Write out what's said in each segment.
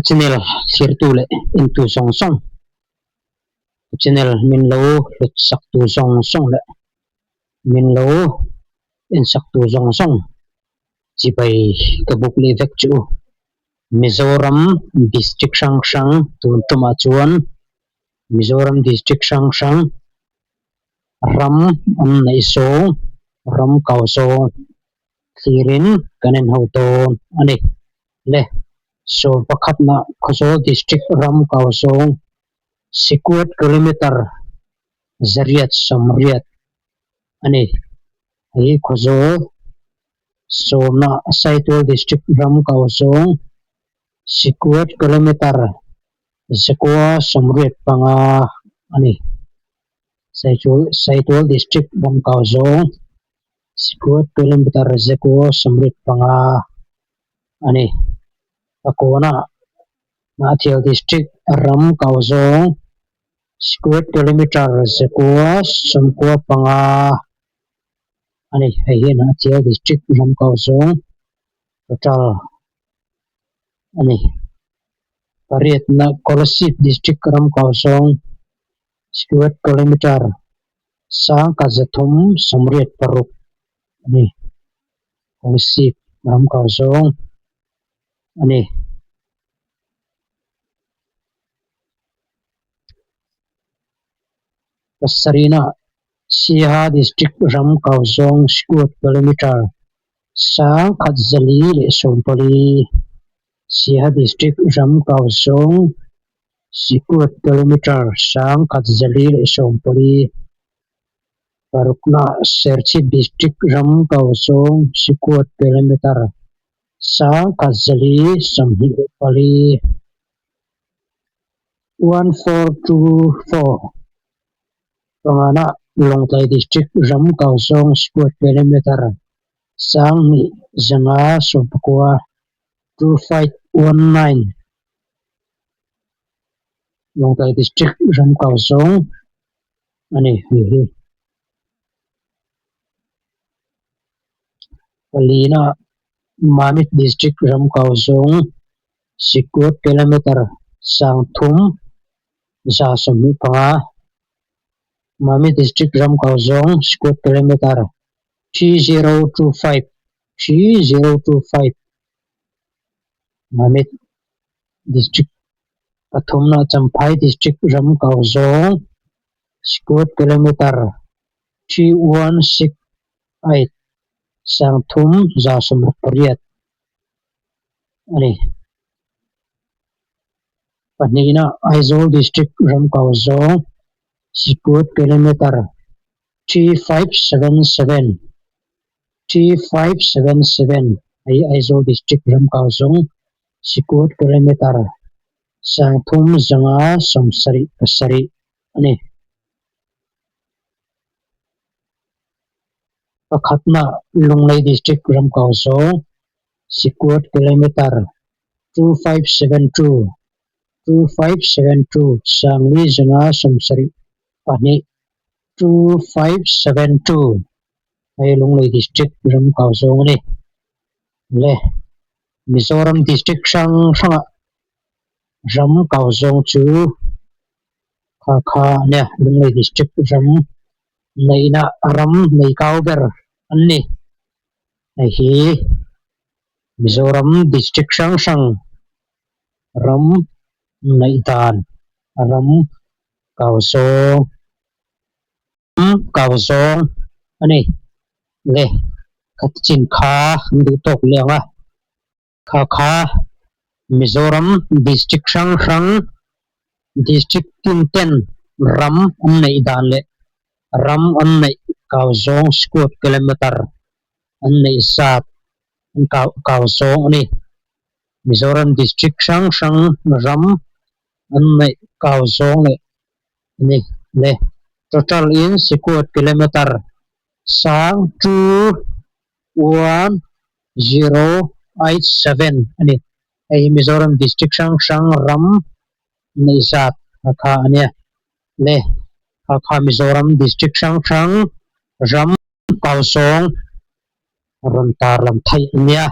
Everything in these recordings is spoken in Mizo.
channel thlirtu leh entu zawng zawng ka channel min lo hlut sak tu zawng zawng leh min lo en sak tu zawng zawng chibai ka buk leh vek chu Mizoram district hrang hrang tun tumah chuan Mizoram district hrang hrang ram an neih zawng ram kau zawng thlirin kan en ho dawn a ni. Le sawm pakhatna Khawzawl district ram kau zawng square kilometre zariat sawmriat a ni. Hei Khawzawl sawmna Saitual district ram kau zawng square kilometre zakua 85 a ni. Saitual district ram kau zawng square kilometre 185 a ni. A kawnah Hnahthial district ram kau zawng square kilometre 195 a ni. Hei hi Hnahthial district ram kau zawng total a ni. Pariatna Kolasib district ram kau zawng square kilometre 1386 a ni. Kolasib ram kau zawng a ni. Pasarihna Siaha district ram kau zawng square kilometre 1440. Siaha district ram kau zawng square kilometre 1440. Parukna Serchhip district ram kau zawng square kilometre 1424. 1424 Pangana Lawngtlai District ram kau zawng square kilometre 2519, 2519 Lawngtlai District ram kau zawng a ni hei hi. Palina Mamit District ram kau zawng square kilometre 3125 Mamit District ram kau zawng square kilometre 3025, 3025 Mamit District pathumna Champhai District ram kau zawng square kilometre 3168, 3168 a ni. Pahnihna Aizawl District ram kau zawng square kilometre 3577, 3577 hei Aizawl District ram kau zawng square kilometre 3577 a ni. Pakhatna Lunglei District ram kau zawng square kilometre 2572, 2572 4572, 2572 hei Lunglei District ram kau zawng a ni. Le Mizoram District hrang hrangah ram kau zawng chu kha kha a nia Lunglei District ram neihna ram nei kau ber an ni. Hei hi Mizoram District hrang hrang ram neih dan ram kau zawng ram kau zawng a ni. Le khat chin kha an duh tawk leh ang a, kha kha Mizoram District hrang hrang District tin ten ram an neih dan leh ram an neih kau zawng square kilometre an neih zat an kau kau zawng a ni. Mizoram District hrang hrang ram an neih kau zawng leh a ni le. Total in square kilometre sang 21087 a ni. Hei hi Mizoram District hrang hrang ram neih zat kha a nia le. Kha kha Mizoram District hrang hrang ram kau zawng rawn tar lam theih a nia.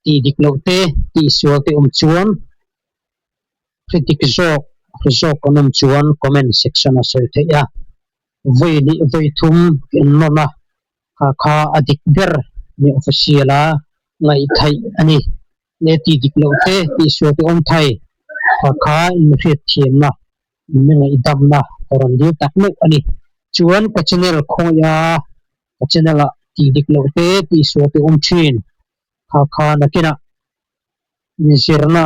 Tih dik loh te, tih sual te awm chuan. Hre dik zawk, hre zawk kan awm chuan comment section a sawi theih a. Vawi hnih vawi thum ka en nawn a, kha kha a dik ber ni official a ngaih theih a ni. Le tih dik loh te, tih sual te awm thei, kha kha inhriat thiamna, inngaihdamna ka rawn dil tak meuh a ni. Chuan ka channel khawngaih a, ka channel ah tih dik loh te, tih sual te awm thin, kha kha nakinah inzirna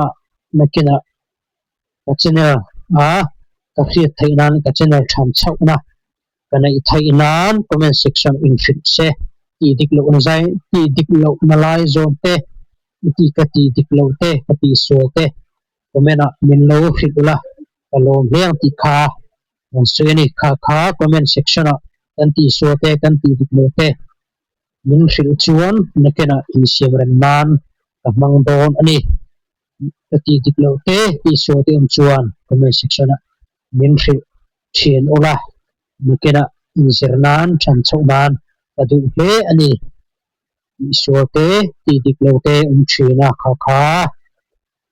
nakinah ka channel a ka hriat theih nan ka channel tham chhohna ka neih theih nan comment section in hrilh se tih dik lohna zai tih dik lohna lai zawn te i tih ka tih dik loh te ka tih sual te comment ah min lo hrilh ula ka lawm hle ang tih kha an sawi a ni kha kha comment section ah kan tih sual te kan tih dik loh te min hrilh chuan nakinah insiam rem nan ka hmang dawn a ni. Ka tih dik loh te tih sual te awm chuan comment section ah min hrilh thin ula, nakinah inzir nan than chhoh nan ka duh hle a ni. Tih sual te tih dik lo te awm thin a kha kha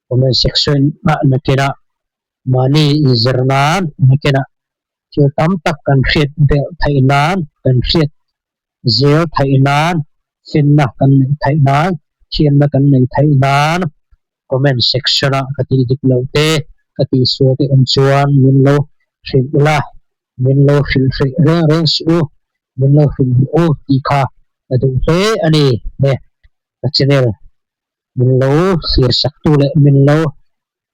comment section ah nakinah mahni inzir nan nakinah thil tam tak kan hriat belh theih nan kan hriat zel theih nan, finna kan neih theih nan, thiamna kan neih theih nan comment section ah ka tih dik loh te, ka tih sual te awm chuan min lo hrilh ula, min lo hrilh hreh reng reng suh u, min lo hrilh duh u tih kha ka duh hle a ni le ka channel min lo thlir sak tu leh min lo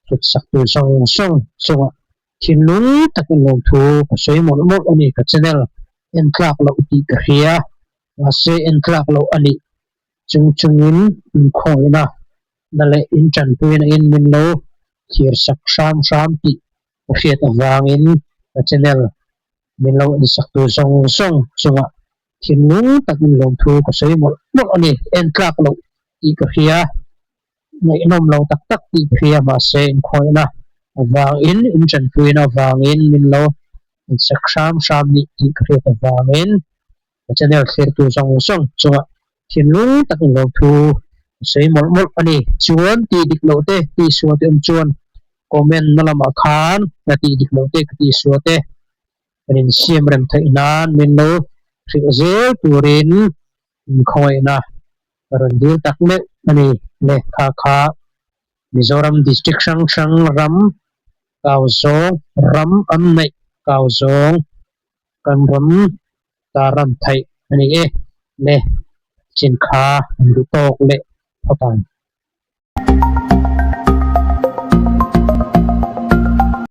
hlut sak tu zawng zawng chungah thinlung takin lawmthu ka sawi mawlh mawlh a ni ka channel en tlak loh tih ka hria mahse en tlak loh a nih chung chungin inkhawihna na leh in tanpuina in min lo thlir sak hram hram tih ka hriat avangin ka channel min lo en sak tu zawng zawng chungah thinlung takin lawmthu ka sawi mawlh mawlh a ni en tlak loh tih ka hria. Ngaihnawm lo tak tak tih ka hria mahse inkhawihna avangin intanpuina avangin min lo insak hram hram nih tih ka hriat avangin ka channel thlirtu zawng zawng chungah thinlung takin lo thu ka sawi mawlh mawlh a ni. Chuan tih dik loh te tih sual te awm chuan comment na lamah khan ka tih dik loh te ka tih sual te kan insiam rem theih nan min lo hrilh zel turin Inkhawngaihna ka rawn dil tak meuh a ni. Lehkha kha Mizoram District hrang hrang ram kau zawng ram an neih kau zawng kan ram ta ram theih a ni e. Le chin kha an duh tawk leh phawt ang.